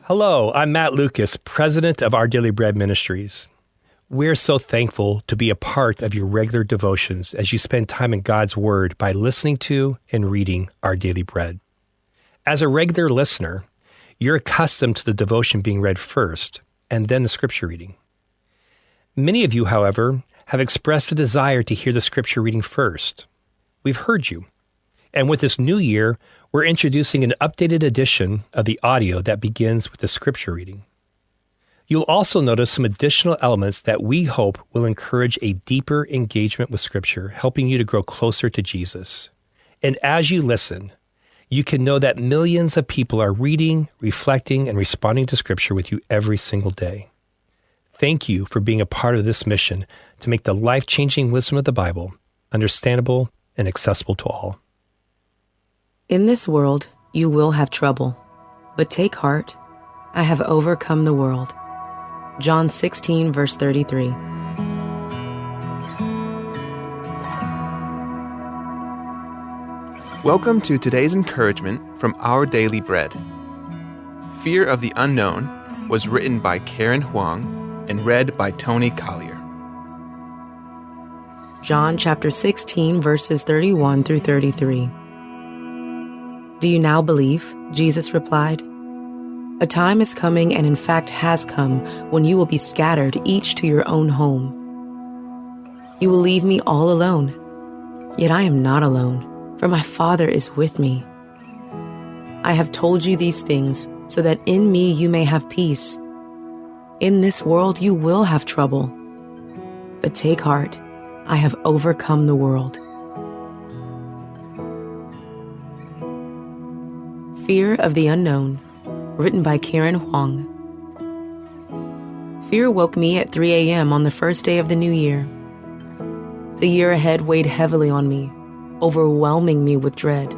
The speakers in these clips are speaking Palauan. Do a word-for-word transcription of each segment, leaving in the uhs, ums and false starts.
Hello, I'm Matt Lucas, president of Our Daily Bread Ministries. We're so thankful to be a part of your regular devotions as you spend time in God's Word by listening to and reading Our Daily Bread. As a regular listener, you're accustomed to the devotion being read first and then the scripture reading. Many of you, however, have expressed a desire to hear the scripture reading first. We've heard you. And with this new year, we're introducing an updated edition of the audio that begins with the scripture reading. You'll also notice some additional elements that we hope will encourage a deeper engagement with Scripture, helping you to grow closer to Jesus. And as you listen, you can know that millions of people are reading, reflecting, and responding to Scripture with you every single day. Thank you for being a part of this mission to make the life-changing wisdom of the Bible understandable and accessible to all. In this world, you will have trouble, but take heart, I have overcome the world. John sixteen, verse thirty-three. Welcome to today's encouragement from Our Daily Bread. Fear of the Unknown was written by Karen Huang and read by Tony Collier. John chapter sixteen, verses thirty-one through thirty-three. Do you now believe? Jesus replied. A time is coming, and in fact has come, when you will be scattered, each to your own home. You will leave me all alone. Yet I am not alone, for my Father is with me. I have told you these things so that in me you may have peace. In this world you will have trouble, but take heart, I have overcome the world. Fear of the Unknown, written by Karen Huang. Fear woke me at three a.m. on the first day of the new year. The year ahead weighed heavily on me, overwhelming me with dread.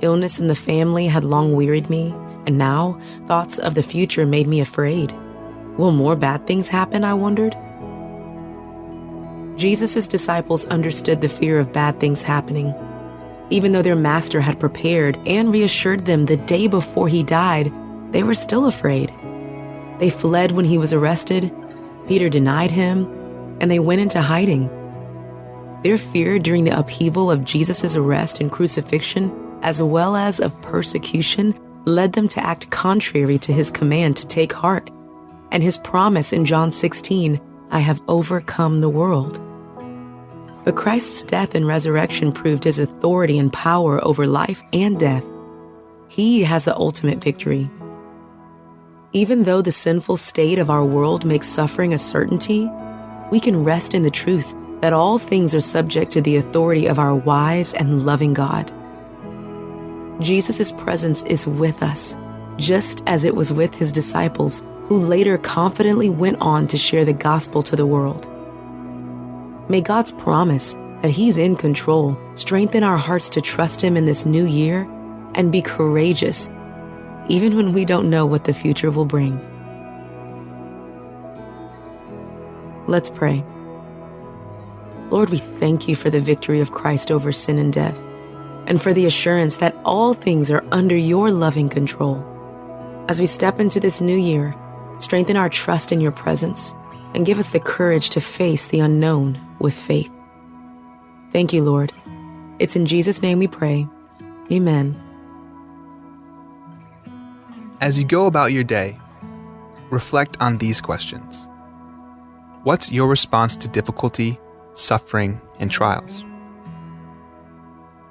Illness in the family had long wearied me, and now thoughts of the future made me afraid. Will more bad things happen, I wondered? Jesus' disciples understood the fear of bad things happening. Even though their master had prepared and reassured them the day before he died, they were still afraid. They fled when he was arrested, Peter denied him, and they went into hiding. Their fear during the upheaval of Jesus' arrest and crucifixion, as well as of persecution, led them to act contrary to his command to take heart and his promise in John sixteen, "I have overcome the world." But Christ's death and resurrection proved his authority and power over life and death. He has the ultimate victory. Even though the sinful state of our world makes suffering a certainty, we can rest in the truth that all things are subject to the authority of our wise and loving God. Jesus' presence is with us, just as it was with his disciples, who later confidently went on to share the gospel to the world. May God's promise that he's in control strengthen our hearts to trust him in this new year and be courageous, even when we don't know what the future will bring. Let's pray. Lord, we thank you for the victory of Christ over sin and death, and for the assurance that all things are under your loving control. As we step into this new year, strengthen our trust in your presence and give us the courage to face the unknown with faith. Thank you, Lord. It's in Jesus' name we pray. Amen. As you go about your day, reflect on these questions. What's your response to difficulty, suffering, and trials?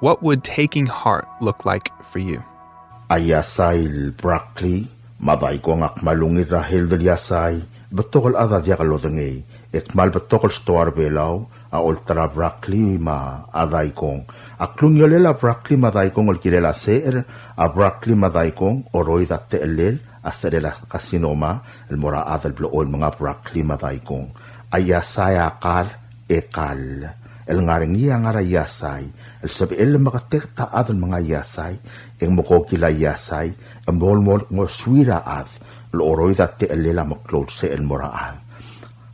What would taking heart look like for you? A iasai el broccoli me a daikong a kmal ungil er a health el iasai, betok el chad a diak lodengei, e kmal betok el stoa er a Belau a olterau a broccoli me a daikong. A klungiolel a broccoli me a daikong el kirel a secher, a broccoli me a daikong a oroid a techellel a secherel a carcinoma el mo er a chad el blechoel menga broccoli me a daikong. A iasai a kall e kall. el ngar er ngii a ngar er a iasai, el sebechel el meketeket a chad el menga iasai, e ng mekokil a iasai, e mo, mo, ngosuir a chad el oroid a techellel a meklou el sebechel el mo er a chad.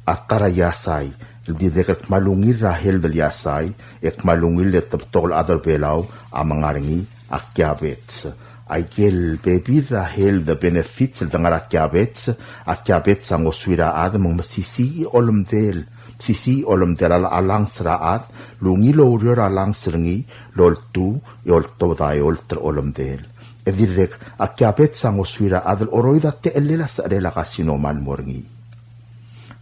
A ta er a iasai, el dirrek el kmal ungil er a health el iasai, e kmal ungil e te betok el chad er a Belau a menga er ngii a kiabets. Aike el bebil er a health benefits el de ngar er a kiabets, a kiabets a ngosuir a chad me ng mesisiich a olemdel, mesisiich a olemdel a, a lungs er a chad, el ungil oureor a lungs er ngii el oltuu e oltobed a eolt er a olemdel. E dirrek, a kiabets a ngosuir a chad el oroid a techellel a secherel a carcinoma el mo er ngii.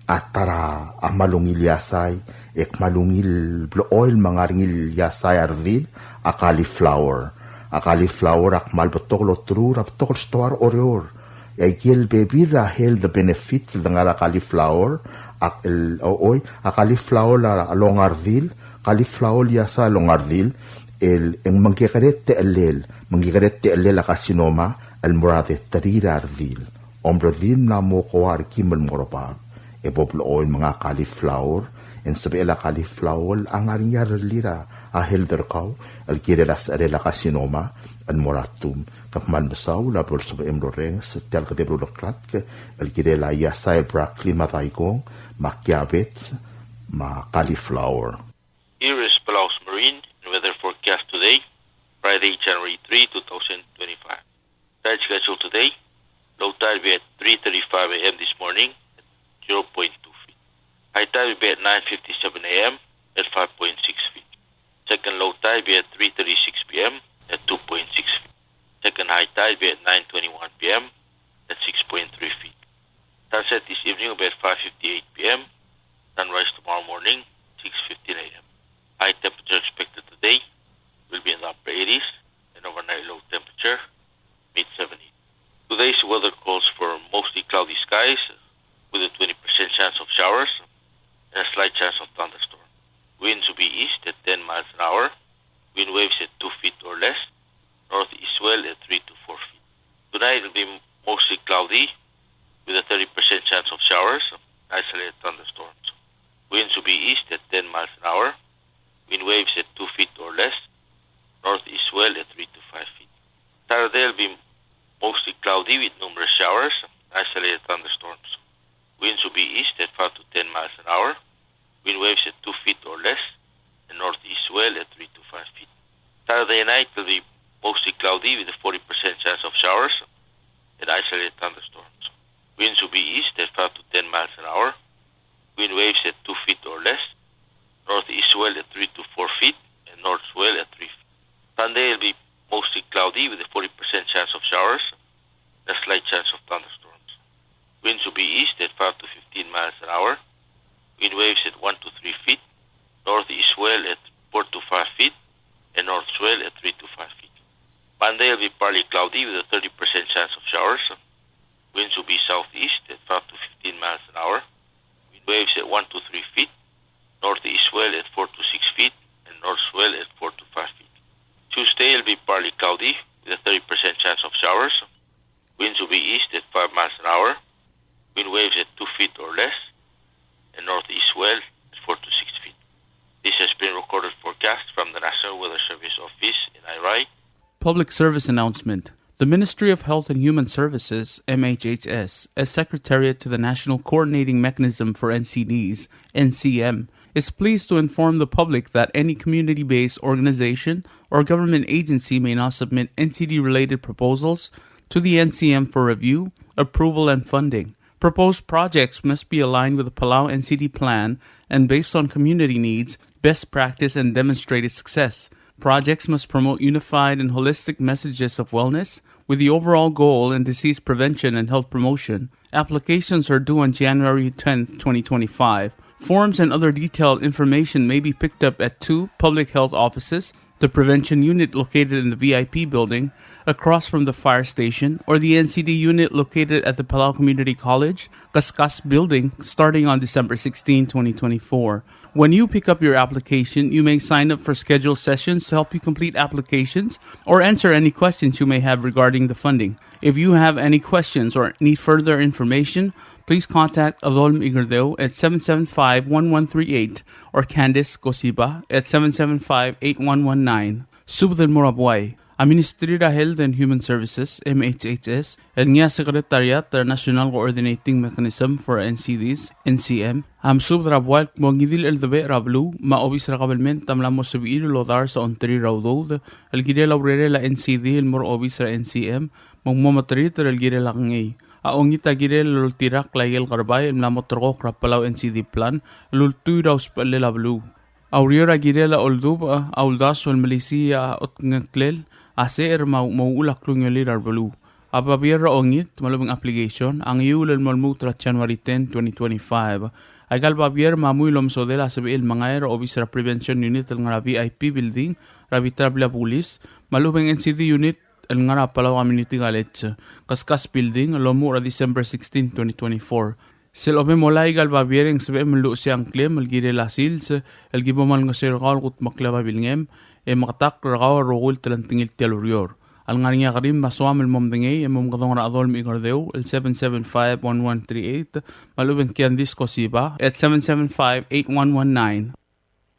A ta er a kmal ungil iasai, e kmal ungil blechoel el menga er ngii el iasai a redil, a cauliflower. A cauliflower a kmal betok el oterur er a betok el stoa er Oreor. E aike el bebil er a health benefits el de ngar er a cauliflower, a, el, o, oi, a cauliflower a, a longa redil, cauliflower el iasai a longa redil, el, e ng mengkekerei a techellel, mengkekerei a techellel a carcinoma el mo er a deterir a redil. Omredil mla mo koa er kim el mo er a bab, e bo blechoel el menga cauliflower, e ng sebechel a cauliflower a ngar er ngii a rellii er a health er kau, el kirel a secherel a carcinoma el mo er a tum. Ke kmal mesaul a blo lsebechem el orrenges tia el kedeb el uleklatk el kirel a iasai el broccoli me a daikong, me a kiabets, me a cauliflower. Here is Palau's marine and weather forecast today, Friday, January three, two thousand twenty-five. Tide schedule today, low tide will be at three thirty-five a m this morning at zero point two feet. High tide will be at nine fifty-seven a m at five point six feet. Second low tide will be at three thirty-six p m at two point six feet. Second high tide will be at nine twenty-one p m at six point three feet. Sunset this evening will be at five fifty-eight p m. Sunrise tomorrow morning, six fifteen a m. High temperature expected today will be in the upper eighties, and overnight low temperature, mid seventies. Today's weather calls for mostly cloudy skies with a twenty percent chance of showers and a slight chance of thunderstorm. Winds will be east at ten miles an hour. Wind waves at two feet or less. Northeast swell at three to four feet. Tonight will be mostly cloudy with a thirty percent chance of showers and isolated thunderstorms. Winds will be east at ten miles an hour. Wind waves at two feet or less. Northeast swell at three to five feet. Saturday will be mostly cloudy with numerous showers and isolated thunderstorms. Winds will be east at five to ten miles an hour. Wind waves at two feet or less, and northeast swell at three to five feet. Saturday night will be mostly cloudy with a forty percent chance of showers and isolated thunderstorms. Winds will be east at five to ten miles an hour. Wind waves at two feet or less. Northeast swell at three to four feet, and north swell at three feet. Sunday will be mostly cloudy with a forty percent chance of showers and a slight chance of thunderstorms. Winds will be east at five to fifteen miles an hour. Wind waves at one to three feet. Northeast swell at four to five feet, and north swell at three to five feet. Monday will be partly cloudy with a thirty percent chance of showers. Winds will be southeast at five to fifteen miles an hour. Wind waves at one to three feet. Northeast swell at four to six feet, and north swell at four to five feet. Tuesday will be partly cloudy with a thirty percent chance of showers. Winds will be east at five miles an hour. Wind waves at two feet or less, and northeast swell at four to six feet. This has been recorded forecast from the National Weather Service Office in Airai. Public service announcement. The Ministry of Health and Human Services, M H H S, as Secretariat to the National Coordinating Mechanism for N C Ds, N C M, is pleased to inform the public that any community-based organization or government agency may now submit N C D-related proposals to the N C M for review, approval, and funding. Proposed projects must be aligned with the Palau N C D plan and based on community needs, best practice, and demonstrated success. Projects must promote unified and holistic messages of wellness, with the overall goal in disease prevention and health promotion. Applications are due on January tenth, twenty twenty-five. Forms and other detailed information may be picked up at two public health offices, the prevention unit located in the V I P building across from the fire station, or the N C D unit located at the Palau Community College, Kaskas building, starting on December sixteenth, twenty twenty-four. When you pick up your application, you may sign up for scheduled sessions to help you complete applications or answer any questions you may have regarding the funding. If you have any questions or need further information, Please contact Adolm Igerdeu at seven seven five, one one three eight or Candice Kosiba at seven seven five, eight one one nine. Subed el mo er a buai. A Ministry er a Health and Human Services, M H H S, el ngii a Secretariat er a National Coordinating Mechanism for N C Ds, N C M, a mesubed er a buai el kmo ng di el cheldebechel er a beluu me a obis er a kabelment a mla mo sebechir el odars a ongtir er a udoud el kirel a urerel a N C D el mo er a obis er a N C M me ng mo meterit er el kirel a kengei. A ongit a kirel el oltirakl a ikel kerebai el mla mo terrekokl er a Palau N C D plan el ultuil er a usbechel a beluu. A ureor a kirel a oldubech a uldasu el melisiich a otngeklel a secher me a mo uchul a klungiolel a rebeluu. A babier er a ongit me a lobeng application a ngiuul el mo lmuut er a January ten, twenty twenty-five. Aika el babier me a mui el omesodel a sebechel el mengai er a obis er a Prevention Unit el ngar er a V I P Building er a bita er a blil a bulis me a lobeng N C D Unit el ngar er a Palau Community College, Kaskas Building, el omuchel er a December sixteen, twenty twenty-four. Sel obemolai aika el babier e ng sebechem el luchesii a ngklem el kirel a sils el ki bo mo olengeseu er kau el kudmeklii a babilngem e meketakl er kau el rokui el telengtengil tia el ureor. A lengar er ngii a kerim me a soam el mo medengei e mo mekedong er a Adolm Igerdeu el seven seven five, one one three eight me a lobeng Candice Kosiba at seven seven five, eight one one nine.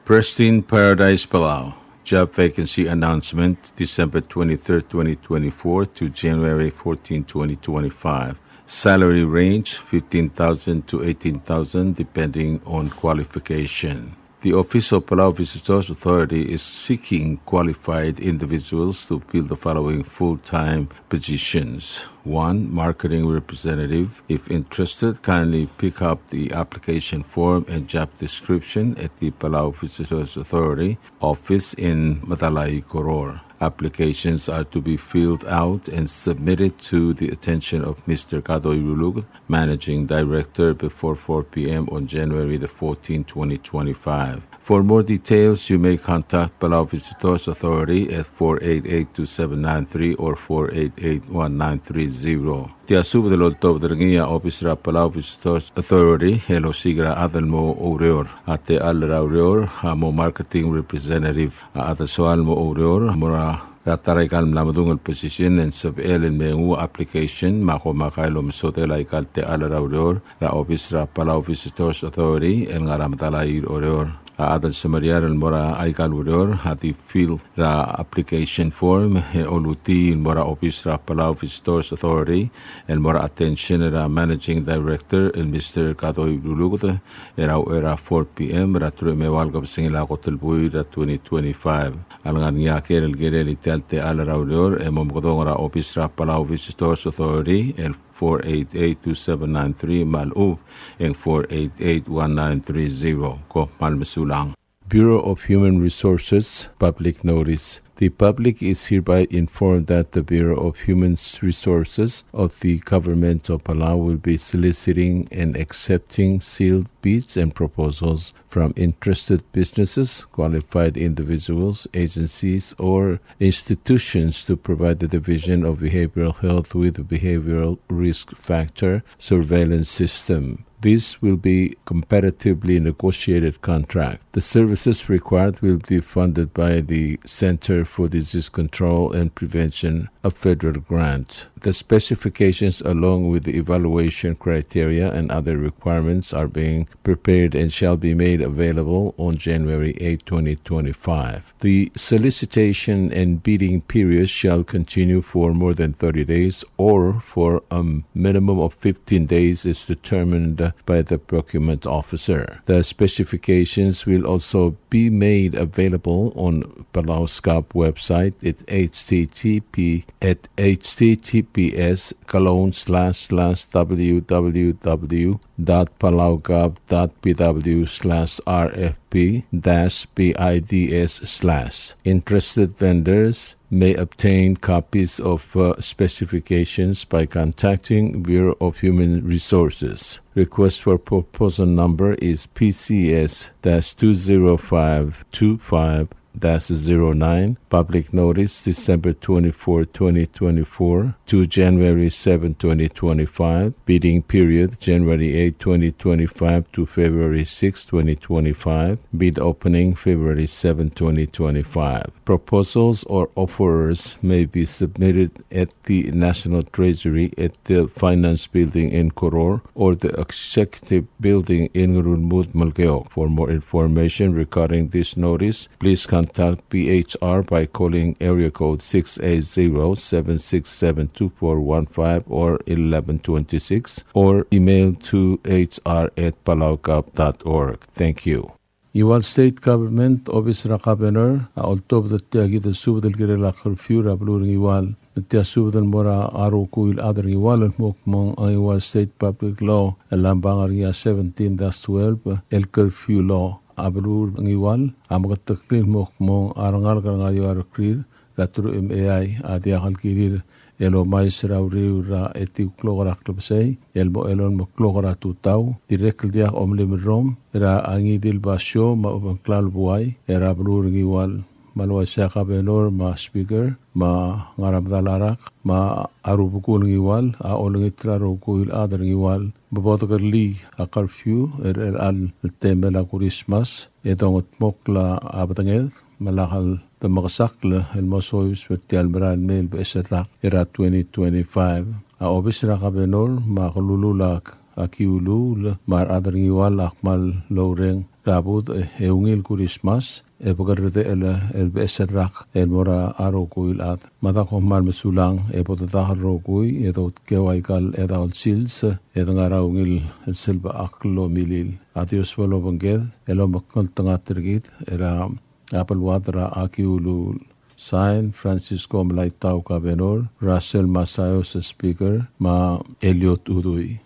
Pristine Paradise Palau. Job vacancy announcement, December twenty-third, twenty twenty-four to January fourteenth, twenty twenty-five. Salary range, fifteen thousand to eighteen thousand, depending on qualification. The Office of Palau Visitors Authority is seeking qualified individuals to fill the following full-time positions. One, marketing representative. If interested, kindly pick up the application form and job description at the Palau Visitors Authority office in Medalaii, Koror. Applications are to be filled out and submitted to the attention of Mister Kadoi Ruluked, Managing Director, before four p.m. on January the fourteenth, twenty twenty-five. For more details, you may contact Palau Visitors Authority at four eight eight, two seven nine three or four eight eight, one nine three zero. Tia subed el oltobed er ngii a obis er a Palau Visitors Authority el osiik er a chad el mo oureor. A techall er a ureor a mo marketing representative. A chad el soal el mo oureor a mo er a er a ta er aika el mla medung el position e ng sebechel el me nguu a application me a komakai el omesodel aika el techall er a ureor er a obis er a Palau Visitors Authority el ngar er a Medalaii er Oreor. A chad el semeriar el mo er aika el ureor a di fill er a application form e olutii el mo er a obis er a Palau Visitors Authority el mo er a attention er a Managing Director el Mister Kadoi Ruluked er a uchei er a four p.m. er a teruich me a eua el kebesengil a kot el buil er a twenty twenty-five. A lengar er ngii a ker el kirel tia el techall er a ureor e mo mekedong er a obis er a Palau Visitors Authority el four eight eight, two seven nine three me a lechub e ng four eight eight, one nine three zero. Kom kmal mesulang. Bureau of Human Resources public notice. The public is hereby informed that the Bureau of Human Resources of the Government of Palau will be soliciting and accepting sealed bids and proposals from interested businesses, qualified individuals, agencies, or institutions to provide the Division of Behavioral Health with a behavioral risk factor surveillance system. This will be competitively negotiated contract. The services required will be funded by the Center for Disease Control and Prevention, a federal grant. The specifications along with the evaluation criteria and other requirements are being prepared and shall be made available on January eighth, twenty twenty-five. The solicitation and bidding period shall continue for more than thirty days or for a minimum of fifteen days is determined by the procurement officer. The specifications will also be made available on PalauGov website at H T T P at H T T P S colon slash slash W W W dot palaugov dot P W slash R F P dash B I D S slash. Interested vendors may obtain copies of, uh, specifications by contacting Bureau of Human Resources. Request for proposal number is P C S dash two zero five two five dash zero nine. Public notice, December twenty-fourth, twenty twenty-four to January seventh, twenty twenty-five. Bidding period, January eighth, twenty twenty-five to February sixth, twenty twenty-five. Bid opening, February seventh, twenty twenty-five. Proposals or offers may be submitted at the National Treasury at the Finance Building in Koror or the Executive Building in Ngerulmud, Melekeok. For more information regarding this notice, please contact B H R by calling area code six eight zero, seven six seven, two four one five or eleven twenty-six, or email to H R at palaugov dot org. Thank you. Ngiwal State Government, Office er a Governor, a oltobed er tia kid el subed el kirel a curfew er a beluu er a Ngiwal. Tia subed el mo er a rokui el chad er a Ngiwal el mo kmo a Ngiwal State Public Law el namba ngar er ngii a seventeen dash twelve, el curfew law. A beluu er a Ngiwal a meketeklii el mo kmo a rengalek er a Ngeaur a rekrir er a teruich me a eai a diak el kirir el omais er a uriul er a etiu el klok er a klebesei el mo elolem el klok er a tutau, dirrek el diak omelim el rrom er a ngii di el basio me a obengklel a buai er a beluu er a Ngiwal. Me a le uaisei a Governor me a Speaker me a Ngeremedal a Rak me a rubekul er a Ngiwal a olengit er a rokui el chad er a Ngiwal me bo dekerekikl a curfew er, er a chelecha el temel a Kurismas e dongedmokl a bedenged me lak el demekesakl el mo soiseb er tia el merael mei el beches el rak er a twenty twenty-five. A obis er a Governor me a kelulul a Kiuluul me a rechad er a Ngiwal a kmal oureng er a budech e ungil Kurismas e bekerredechel el beches el rak el mo er a rokui el chad. Me a dang kom kmal mesulang e bo dedak el rokui e dotkeu aika el chedaol sils e de ngar er a ungil el selbechakl el omilil. A Dios bo lobengked el omekngeltengat er kid er a beluad er a Kiuluul. Sign, Francisco Melaitau Governor, Russell Masayos Speaker, me a Eliot Udui.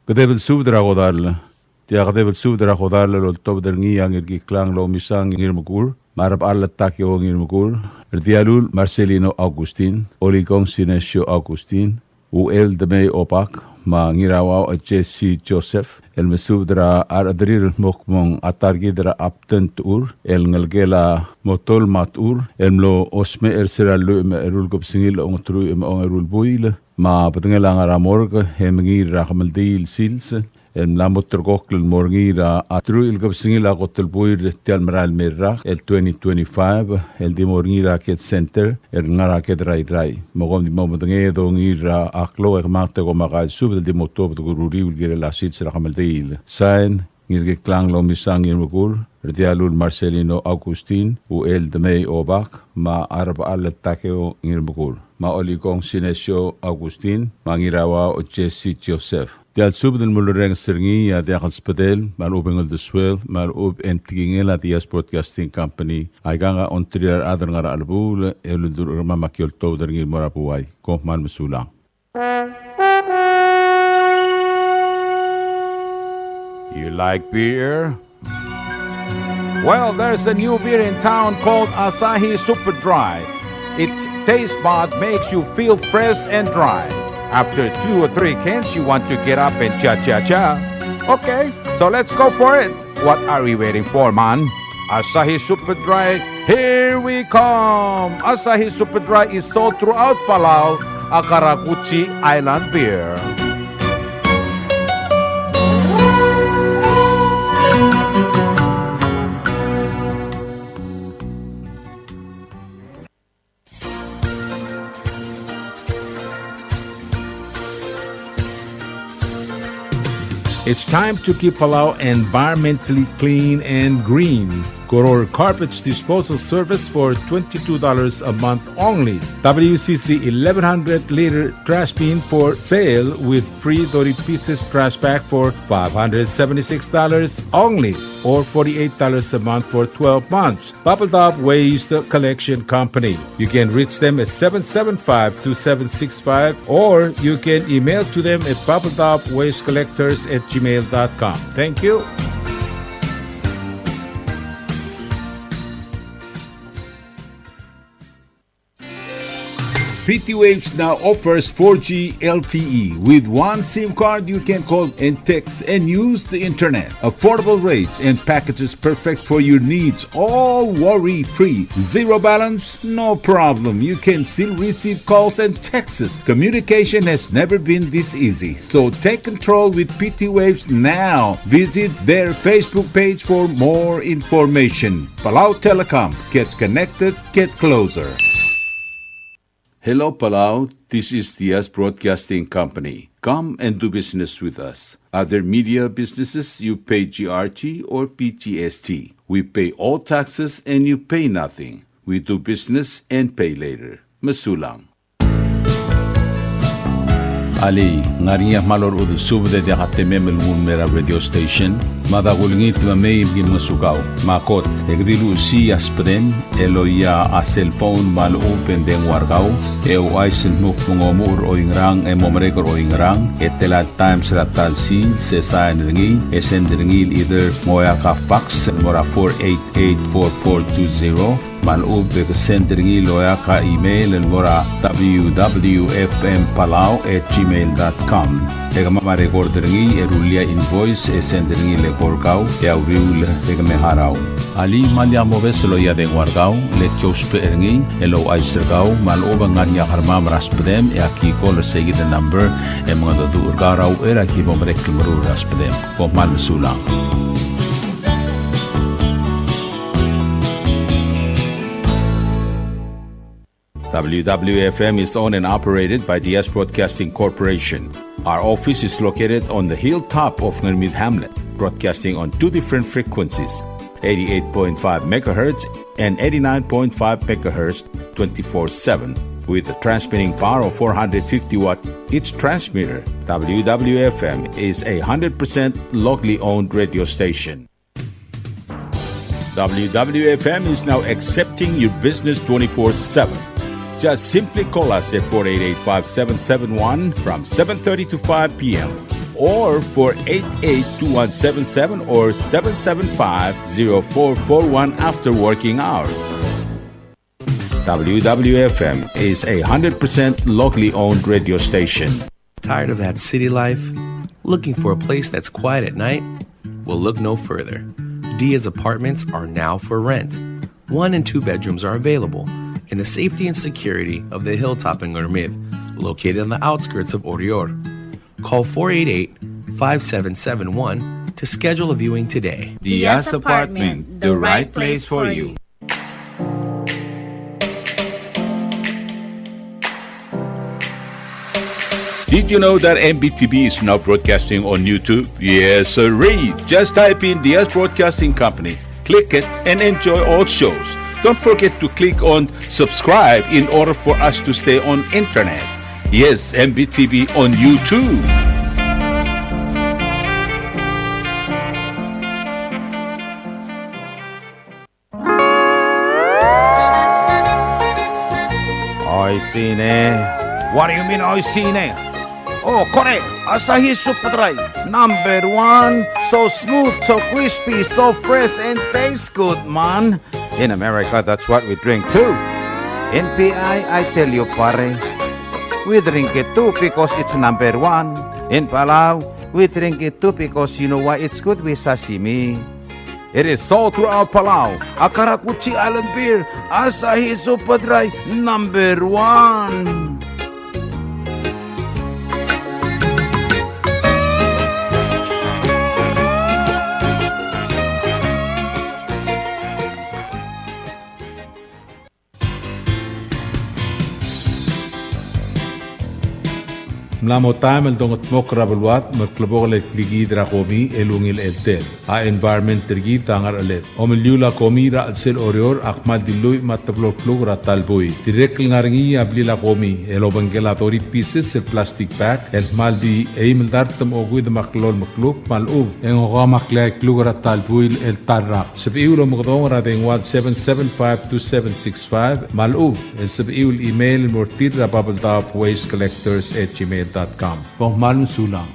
Kedeb el subed er a kodall. Tia kedeb el subed er a kodall el oltobed er ngii a Ngirkiklang Lomisang Ngirmekur, me a Rebechall Takeo Ngirmekur, Rdialul Marcelino Augustin, Olikong Sinesio Augustin, Uchel Demei Obak, me a Ngirauau Jesse Joseph, el mesubed er a rechederir el mo kmo ng a ta er kid er a Abten Techur, el ngelekel a Motol me a Techur, el mlo smecher er sel lluich me a eru el kebesengil a ongeteruich me a ongeru el buil, me a bedengel a ngar er a morgue, e mengiil er a kemeldiil el sils, el mla mo ulterekokl el mo er ngii er a teruich el kebesengil a kot el buil er tia el merael mei el rak, el twenty twenty-five, el di mo er ngii er a Ked Center, el ngar er a Ked er a Irrai. Me kom di mo medengei e dongiil er a klou e kemanget e kom a kaisubed el di mo tuobed el kuk uriul el kirel a sils er a kemeldiil. Sign, Ngirkiklang Lomisang Ngirmekur, Rdialul Marcelino Augustin, Uchel Demei Obak, me a Rebechall Takeo Ngirmekur, me a Olikong Sinesio Augustin, me a Ngirauau Jesse Joseph. Tia el subed el mulerrenges er ngii a diak el sbedel, me a lechub e ng uldesuel, me a lechub e ng tekingel a Diaz Broadcasting Company. Aikang a ongtir a rechad el ngar er a chelebuul, el uldurech er kemam a ki oltobed er ngii el mo er a buai. Kom kmal mesulang. You like beer? Well, there's a new beer in town called Asahi Super Dry. Its taste bud makes you feel fresh and dry. After two or three cans, you want to get up and cha-cha-cha. Okay, so let's go for it. What are we waiting for, man? Asahi Super Dry, here we come! Asahi Super Dry is sold throughout Palau, a karakuchi island beer. It's time to keep Palau environmentally clean and green. Koror Garbage Disposal Service for twenty-two dollars a month only. W C C eleven hundred liter trash bin for sale with free thirty pieces trash bag for five hundred seventy-six dollars only, or forty-eight dollars a month for twelve months. Babeldaob Waste Collection Company. You can reach them at seven seven five, two seven six five, or you can email to them at babeldaob waste collectors at gmail dot com. Thank you. PT Waves now offers four G L T E. With one SIM card, you can call and text and use the internet. Affordable rates and packages perfect for your needs, all worry-free. Zero balance? No problem. You can still receive calls and texts. Communication has never been this easy. So take control with PT Waves now. Visit their Facebook page for more information. Palau Telecom. Get connected, get closer. Hello, Palau. This is Diaz Broadcasting Company. Come and do business with us. Other media businesses, you pay G R T or P G S T. We pay all taxes and you pay nothing. We do business and pay later. Mesulang. Alii, ng ngar er ngii a kmal orechudel el subed e diak a temem el nguu el mei er a radio station? Mada kulengit me mei me ki ngosukau. Me a kot, e ke di luchesii a subedem el oia a cellphone me a lechub e ng dengua er kau, e ouchais el dmu kmo ng omuchel er oingerang e mo merek er oingerang, e tela el times er a ta el sils, e sain er ngii, e send er ngii el either ng oeak a fax el mo er a four eight eight four four two zero, me a lechub e ke send er ngii el oeak a email el mo er a W W F M Palau at gmail dot com. E kemam a record er ngii e rullii a invoice e send er ngii el eko er kau e a uriul e ke me harau. Alii, me lak mobes el oia dengua er kau, le ki ousbech er ngii el ouchais er kau me a lechub e ng ngar er ngii a kermam er a subedem e aki call er seikid el number e mengedecheduch er kau er a uchei er a ki bo merek el meruul er a subedem. Kom kmal mesulang. W W F M is owned and operated by Diaz Broadcasting Corporation. Our office is located on the hilltop of Ngermid Hamlet, broadcasting on two different frequencies, eighty-eight point five megahertz and eighty-nine point five megahertz, twenty-four seven, with a transmitting power of four hundred fifty watt each transmitter. W W F M is a hundred percent locally owned radio station. W W F M is now accepting your business twenty-four seven. Just simply call us at four eight eight, five seven seven one from seven thirty to five p m or four eight eight, two one seven seven or seven seven five, zero four four one after working hours. W W F M is a hundred percent locally owned radio station. Tired of that city life? Looking for a place that's quiet at night? Well, look no further. Diaz Apartments are now for rent. One and two bedrooms are available in the safety and security of the hilltop in Ngermid, located on the outskirts of Oreor. Call four eight eight, five seven seven one to schedule a viewing today. Diaz Apartment, the right place for you. Did you know that M B T V is now broadcasting on YouTube? Yes, sirree. Just type in Diaz Broadcasting Company, click it, and enjoy all shows. Don't forget to click on subscribe in order for us to stay on internet. Yes, M B T V on YouTube. Oishii ne. What do you mean, oishii ne? Oh, kore, Asahi Super Dry, number one. So smooth, so crispy, so fresh, and tastes good, man. In America, that's what we drink too. In P I, I tell you, pare, we drink it too because it's number one. In Palau, we drink it too because you know why? It's good with sashimi. It is sold throughout Palau. A karakuchi island beer, Asahi Super Dry, number one. Ng mla mo taem el dongedmokl er a beluad me klebokel el klikiid er a komi el ungil cheltel. A environment er kid a ngercheled. Omeliul a komi er a chelsel Oreor a kmal di lluich me a teblo el kluk er a ta el buil. Dirrek el ngar er ngii a blil a komi el obengkel a thirty pieces el plastic bag el kmal di eim el dart me a okeuid me a kllolem el kluk me a lechub e ng okeuang me a kleai el kluk er a ta el buil el ta el rak. Sebechiu el omekedong er a dengua el seven seven five two seven six five me a lechub e ng sebechiu el email el mo er tir er a Babeldaob Waste Collectors at gmail dot com. Kom kmal mesulang.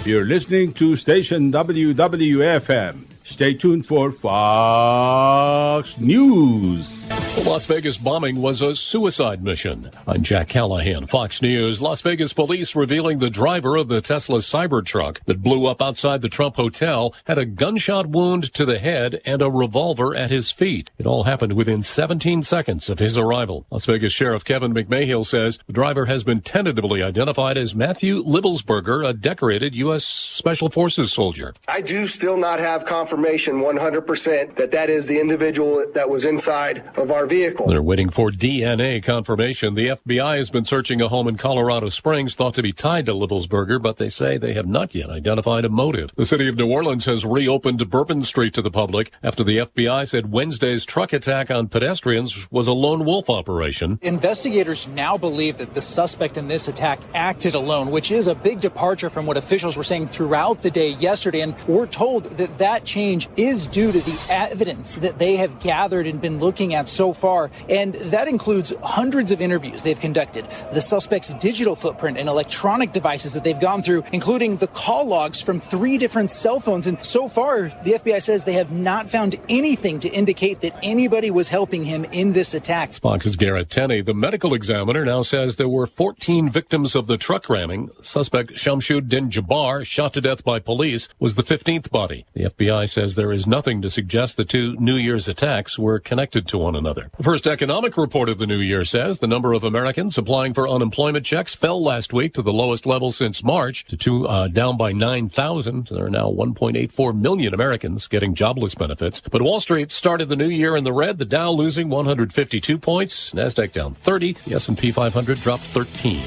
You're listening to station W W F M. Stay tuned for Fox News. The Las Vegas bombing was a suicide mission. I'm Jack Callahan, Fox News. Las Vegas police revealing the driver of the Tesla Cybertruck that blew up outside the Trump Hotel had a gunshot wound to the head and a revolver at his feet. It all happened within seventeen seconds of his arrival. Las Vegas Sheriff Kevin McMahill says the driver has been tentatively identified as Matthew Livelsberger, a decorated U S Special Forces soldier. I do still not have confirmation one hundred percent that that is the individual that was inside of our vehicle. They're waiting for D N A confirmation. The F B I has been searching a home in Colorado Springs thought to be tied to Livelsberger, but they say they have not yet identified a motive. The city of New Orleans has reopened Bourbon Street to the public after the F B I said Wednesday's truck attack on pedestrians was a lone wolf operation. Investigators now believe that the suspect in this attack acted alone, which is a big departure from what officials were saying throughout the day yesterday. And we're told that that change is due to the evidence that they have gathered and been looking at so far. And that includes hundreds of interviews they've conducted, the suspect's digital footprint and electronic devices that they've gone through, including the call logs from three different cell phones. And so far, the F B I says they have not found anything to indicate that anybody was helping him in this attack. Fox's Garrett Tenney. The medical examiner now says there were fourteen victims of the truck ramming. Suspect Shamshuddin Jabbar, shot to death by police, was the fifteenth body. The F B I says there is nothing to suggest the two New Year's attacks were connected to one another. The first economic report of the new year says the number of Americans applying for unemployment checks fell last week to the lowest level since March, to two, uh, down by nine thousand. There are now one point eight four million Americans getting jobless benefits. But Wall Street started the new year in the red, the Dow losing one hundred fifty-two points, Nasdaq down thirty, the S and P five hundred dropped thirteen.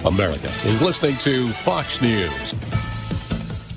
America is listening to Fox News.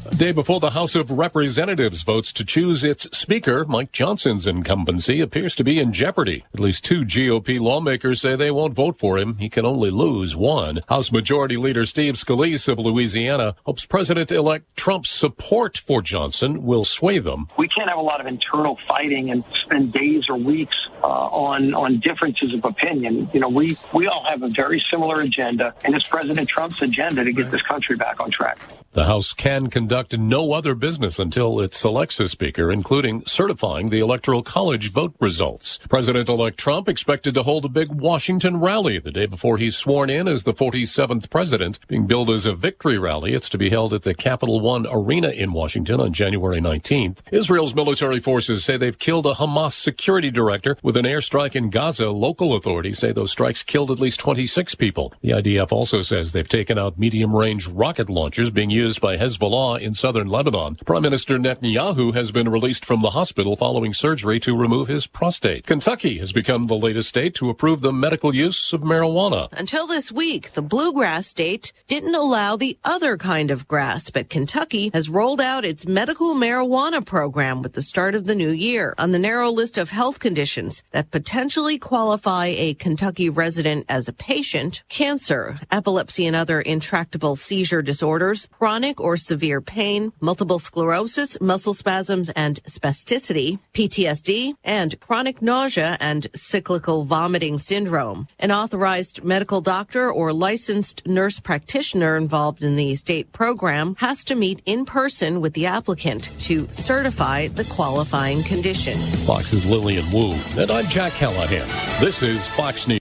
A day before the House of Representatives votes to choose its speaker, Mike Johnson's incumbency appears to be in jeopardy. At least two G O P lawmakers say they won't vote for him. He can only lose one. House Majority Leader Steve Scalise of Louisiana hopes President-elect Trump's support for Johnson will sway them. We can't have a lot of internal fighting and spend days or weeks, uh, on, on differences of opinion. You know, we, we all have a very similar agenda, and it's President Trump's agenda to get this country back on track. The House can conduct no other business until it selects a speaker, including certifying the Electoral College vote results. President-elect Trump expected to hold a big Washington rally the day before he's sworn in as the forty-seventh president, being billed as a victory rally. It's to be held at the Capital One Arena in Washington on January nineteenth. Israel's military forces say they've killed a Hamas security director with an airstrike in Gaza. Local authorities say those strikes killed at least twenty-six people. The I D F also says they've taken out medium-range rocket launchers being used by Hezbollah in southern Lebanon. Prime Minister Netanyahu has been released from the hospital following surgery to remove his prostate. Kentucky has become the latest state to approve the medical use of marijuana. Until this week, the bluegrass state didn't allow the other kind of grass, but Kentucky has rolled out its medical marijuana program with the start of the new year. On the narrow list of health conditions that potentially qualify a Kentucky resident as a patient, cancer, epilepsy and other intractable seizure disorders, chronic or severe pain, multiple sclerosis, muscle spasms and spasticity, P T S D, and chronic nausea and cyclical vomiting syndrome. An authorized medical doctor or licensed nurse practitioner involved in the state program has to meet in person with the applicant to certify the qualifying condition. Fox's Lillian Wu, and I'm Jack Callahan. This is Fox News.